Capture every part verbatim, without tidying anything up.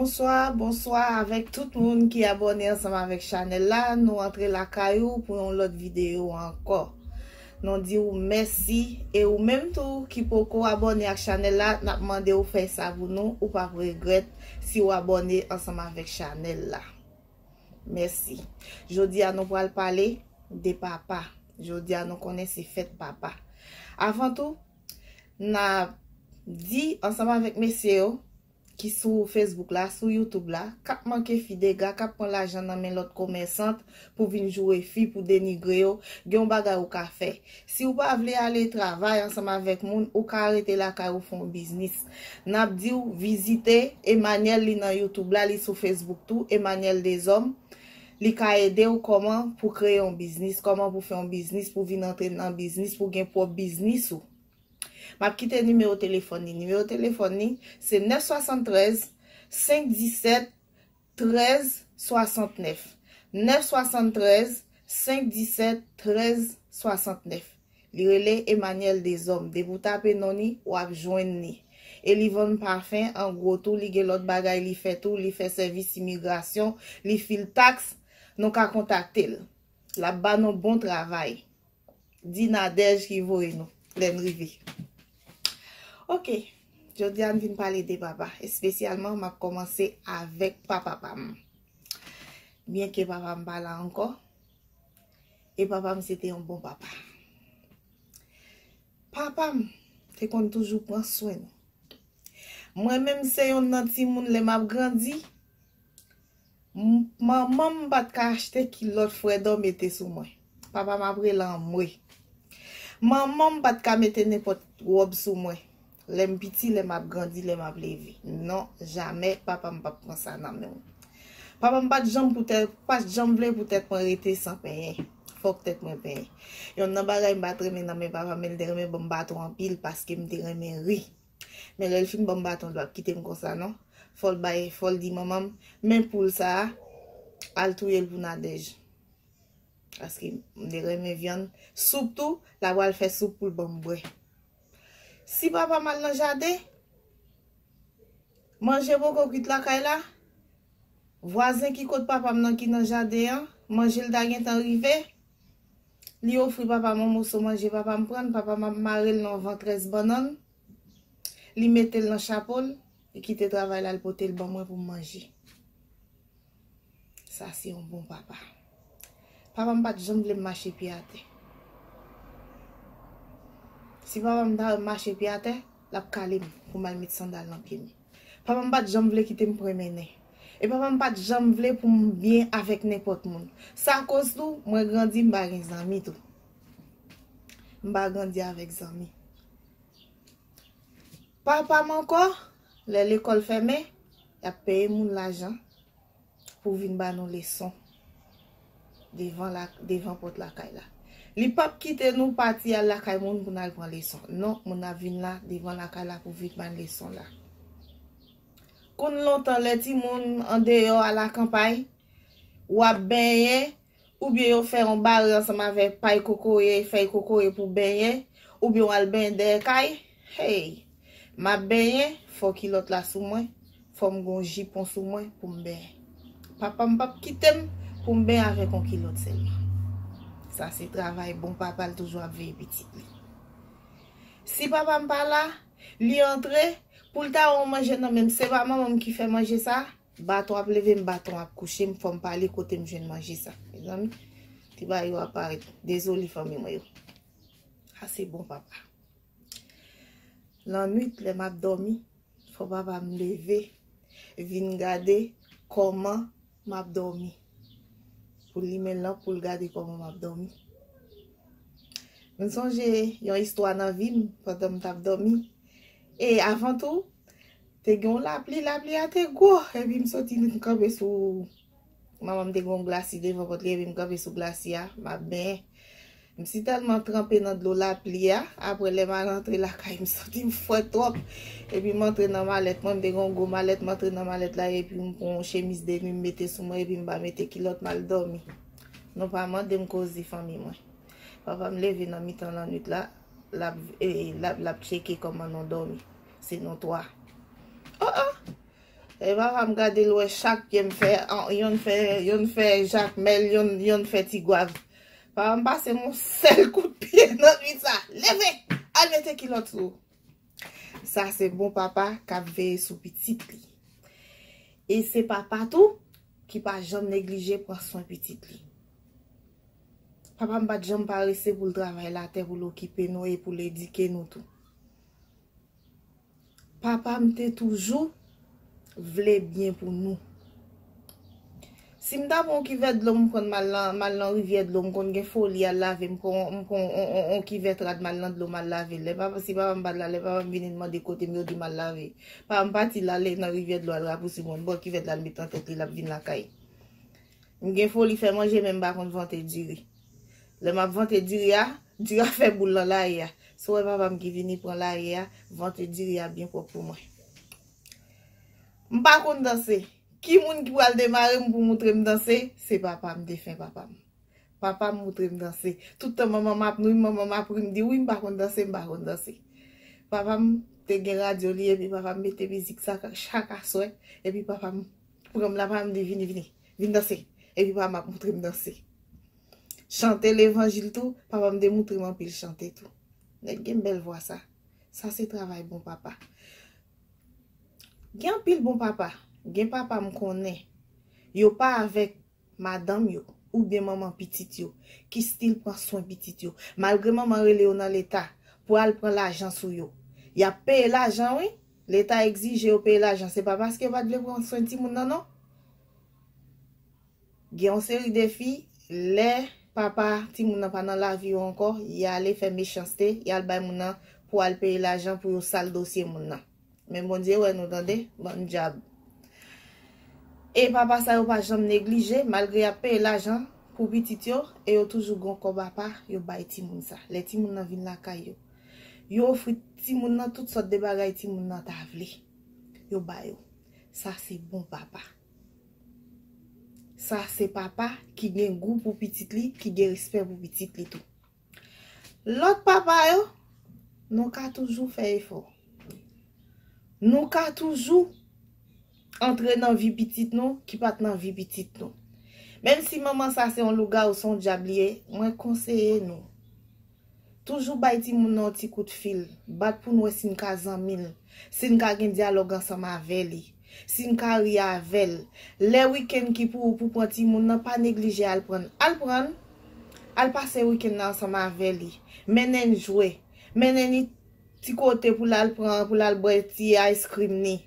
Bonswa, bonswa avèk tout moun ki abòne ansanm avèk chanèl la. Nou antre lakay ou pou yon lòt videyo ankò. Nou di w mèsi, e ou menm tou ki poko abòne ak chanèl la, n ap mande w fè sa pou nou, ou p ap regrèt si w abòne ansanm avèk chanèl la. Mèsi. Jodi a nou pral pale de papa. Jodi a nou konnen se fèt papa. Avan tou, n ap di ansanm avèk mesye yo ki sou Facebook la, sou YouTube la, k ap manke fi dega, k ap pran lajan nan men lòt komèsant pou vin joure fi, pou denigre yo, gen yon bagay ou ka fè. Si w pa vle ale travay ansanm avèk moun, ou ka rete lakay ou fè yon biznis. N ap di w vizite Emmanuel, li nan YouTube la, li sou Facebook tou, Emmanuel Deshommes. Li ka ede w kòman pou kreye yon biznis, kòman pou fè yon biznis, pou vin antre nan biznis, pou gen pwòp biznis ou. M ap kite nimewo telefòn li. Nimewo telefòn li, se nèf swasanntrèz, senk disèt, trèz swasantnèf. Nèf swasanntrèz, senk disèt, trèz swasantnèf. Li rele Emmanuel Deshommes. Depi w tape non li, w ap jwenn li. E li vann pafen, an gwo tou, li gen lòt bagay li fè tou, li fè sèvis imigrasyon, li fil taks, nou ka kontakte l. L ap ba nou bon travay. Di Nadège ki voye nou lè n rive. Ok, jodi a n vin pale de papa. Espesyalman, m ap kòmanse avèk papa pa m. Byenke papa m pa la ankò, e papa m se te yon bon papa. Papa m te konn toujou pran swen nou. Mwen menm se yonn nan timoun lè m ap grandi, m- manman m pa t ka achte kilòt frèdò mete sou mwen. Papa m ap rele anmwe. Manman m pa t ka mete nenpòt wòb sou mwen. Lè m piti, lè m ap grandi, lè m ap leve. Non, jamè, papa m p ap pran sa nan men w. Papa m pa t janm pou tèt, pa t janm vle pou tèt mwen rete san penyen. Fòk tèt mwen penyen. Yonn nan bagay m pa t renmen nan men papa m, men l te renmen ban m baton anpil paske m te renmen ri. Men lè l fin ban m baton, l p ap kite m konsa non. Fò l bay, fò l di manman m, men poul sa a, al touye l pou Nadège. Paske m te renmen vyann. Soup tou, l ap al fè soup pou l ban m bwè. Si papa m al nan jaden, manje poko kwit lakay la, vwazen ki kot papa m nan ki nan jaden an, manje l ta gentan rive, li ofri papa m yon moso manje, papa m pran l, papa m ap mare l nan yon vantrèz bannann, li mete l nan chapo l, li kite travay la, l pote l ban mwen pou m manje. Sa se yon bon papa. Papa m pa t janm vle m mache pye atè. Si papa m ta wè m mache pye atè, l ap kale m pou m al met sandal nan pye m. Papa m pa t janm vle kite m pran mennen. E papa m pa t janm vle pou m byen avèk nenpòt moun. Sa koz tou, mwen grandi, m pa gen zanmi tou. M pa grandi avèk zanmi. Papa m ankò, lè lekòl fèmen, y ap peye moun lajan pou vin ba nou leson devan la, devan pòt lakay la. Li p ap kite nou pati al lakay moun pou n al pran leson. Non, moun ap vin la, devan lakay la pou vin ban leson la. Konn lontan lè timoun andeyò a la kanpay, w ap benyen, oubyen yo fè yon bare ansanm avèk pay kokoye, fèy kokoye pou benyen, oubyen w al benyen dèyè kay. Hey! M ap benyen, fò kilòt la sou mwen, fò m gon jipon sou mwen pou m benyen. Papa m p ap kite m pou m benyen avèk yon kilòt sèlman. Sa se travay bon papa, l toujou ap veye pitit li. Si papa m pa la, li antre, pou l ta wè yon manje nan men m, se pa manman m ki fè manje sa, baton ap leve m, baton ap kouche m, fò m pa ale kote m jwenn manje sa. Mezanmi, ti bagay yo ap parèt. Dezole fanmi mwen yo. Sa se bon papa. Lannwit, lè m ap dòmi, fò papa m leve, vin gade kòman m ap dòmi. Pou l limen lanp, pou l gade kòman m ap dòmi. M sonje yon istwa nan vi m pandan m t ap dòmi. E avan tou, te gen yon lapli, lapli a te gwo, epi m soti m kanpe sou, manman m te gen yon glasi devan pòt li, epi m kanpe sou glasi a, m ap benyen. M si tèlman tranpe nan dlo lapli a, apre lè m al antre lakay, m santi m frèt twòp. Epi m antre nan malèt mwen, m te gen yon gwo malèt, m antre nan malèt la, epi m pran yon chemiz de nwi, m mete sou mwen, epi m pa mete kilòt, m al dòmi. Nou pa mande m koze fanmi mwen. Papa m leve nan mitan lannwit la, l ap, e, l ap, l ap tcheke kòman nou dòmi. Se nou twa. Oh, oh! E papa m gade l wè chak pye m fè, an, yonn fè, yonn fè jakmèl, yonn, yonn fè ti gwav. Papa m pase m yon sèl kout pye nan nuit sa. Leve! Al mete kilòt sou ou. Sa se bon papa k ap veye sou pitit li. E se papa tou ki pa janm neglije pran swen pitit li. Papa m pa t janm parese pou l travay latè, pou l okipe nou e pou l edike nou tou. Papa m te toujou vle byen pou nou. Si m ta pran yon kivè dlo, m pran m al nan, m al nan rivyè dlo, m konn gen foli al lave, m pran, m pran yon, yon, yon, yon kivèt rad, m al nan dlo, m al lave. Lè papa, si papa m pa t la, lè papa m vini, l mande kote m, yo di m al lave. Papa m pati, l ale nan rivyè dlo, al rapousi mwen, bò kivèt la, l met nan tèt li, l ap vin lakay. M gen foli fè manje, men m pa konn vante diri. Lè m ap vante diri a, diri a fè boul nan laye a. Si w wè papa m ki vini pran laye a, vante diri a byen pwòp pou mwen. M pa konn danse. Ki moun ki pral demare m pou moutre m danse? Se papa m, defen papa m. Papa m moutre m danse. Tout tan manman m ap nouri m, manman m ap ri m, di, "Wi, m pa konn danse, m pa konn danse." Papa m te gen radyo li, epi papa m mete mizik sa chak aswè, epi papa m pran m la, papa m di, "Vini, vini, vin danse." Epi papa m ap moutre m danse. Chante levanjil tou, papa m te moutre m anpil chante tou. Nèg gen bèl vwa sa. Sa se travay bon papa. Gen anpil bon papa. Gen papa m konnen. Yo pa avèk madanm yo, oubyen manman pitit yo, ki still pran swen pitit yo. Malgre manman rele yo nan leta pou al pran lajan sou yo. Y ap peye lajan, wi. Leta egzije yo peye lajan. Se pa paske yo pa t vle pran swen timoun nan, non. Gen yon seri de fi, lè papa timoun nan pa nan lavi yo ankò, y ale fè mechanste, y al bay moun nan pou al peye lajan pou yo sal dosye moun nan. Men Bondye wè nou, tande, bann dyab. E papa sa yo pa janm neglije, malgre y ap peye lajan pou pitit yo, e yo toujou gon kòb apa yo bay timoun sa. Lè timoun nan vin lakay yo, yo ofri timoun nan tout sòt de bagay timoun nan ta vle. Yo ba yo. Sa se bon papa. Sa se papa ki gen gou pou pitit li, ki gen respè pou pitit li tou. Lòt papa yo, nou ka toujou fè efò. Nou ka toujou antre nan vi pitit nou ki pa t nan vi pitit nou. Menm si manman sa se yon lougawou, se yon dyab li ye, mwen konseye nou. Toujou bay timoun nan yon ti kout fil. Bat pou n wè si n ka zanmi l, si n ka gen dyalòg ansanm avè li, si n ka ri avè l. Lè wikenn ki pou ou pou pran timoun nan, pa neglije al pran l. Al pran l, al pase wikenn nan ansanm avè li. Mennen l jwe. Mennen li ti kote pou l al pran, pou l al bwè ti ice cream ni.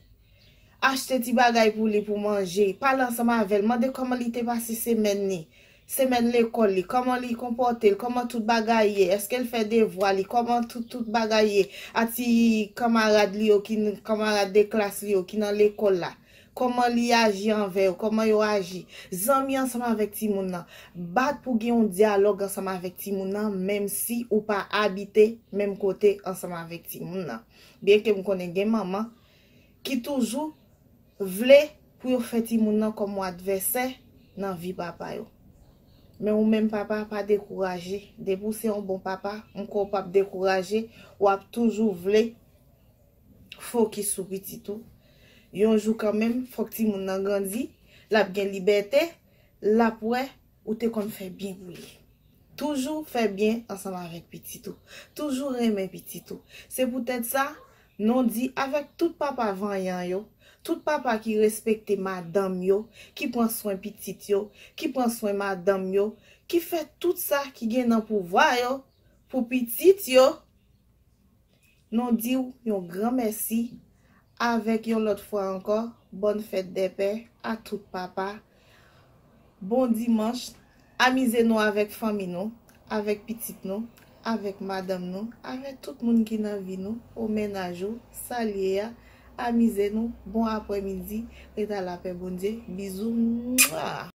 Achte ti bagay pou li pou manje. Pale ansanm avè l. Mande kòman li te pase semèn li. Semèn lekòl li. Kòman li konpòte l. Kòman tout bagay ye. Èske l fè devwa li. Kòman tout, tout bagay ye. A ti kanmarad li yo, ki n-, kanmarad de klas li yo, ki nan lekòl la. Kòman li aji anvè yo. Kòman yo aji. Zanmi ansanm avèk timoun nan. Bat pou gen yon dyalòg ansanm avèk timoun nan, menm si ou pa abite menm kote ansanm avèk timoun nan. Byenke m konnen gen manman ki toujou vle pou yo fè timoun nan kòm yon advèsè nan vi papa yo. Men ou menm papa, pa dekouraje. Depi w se yon bon papa, m kwè w p ap dekouraje, w ap toujou vle fokis sou pitit ou. Yon jou kanmenm, fòk timoun nan grandi, l ap gen libète, l ap wè ou te konn fè byen pou li. Toujou fè byen ansanm avèk pitit ou. Toujou renmen pitit ou. Se poutèt sa, nou di avèk tout papa vanyan yo, tout papa ki respekte madanm yo, ki pran swen pitit yo, ki pran swen madanm yo, ki fè tout sa ki gen nan pouvwa yo pou pitit yo, nou di w yon gran mèsi. Avèk yon lòt fwa ankò, bòn fèt dè pè a tout papa. Bon dimanch. Amize nou avèk fanmi nou, avèk pitit nou, avèk madanm nou, avèk tout moun ki nan vi nou, ou mennaj ou, sa l ye a. Amize nou. Bon aprèmidi. Ret a lapè Bondye. Bizou. Mwa.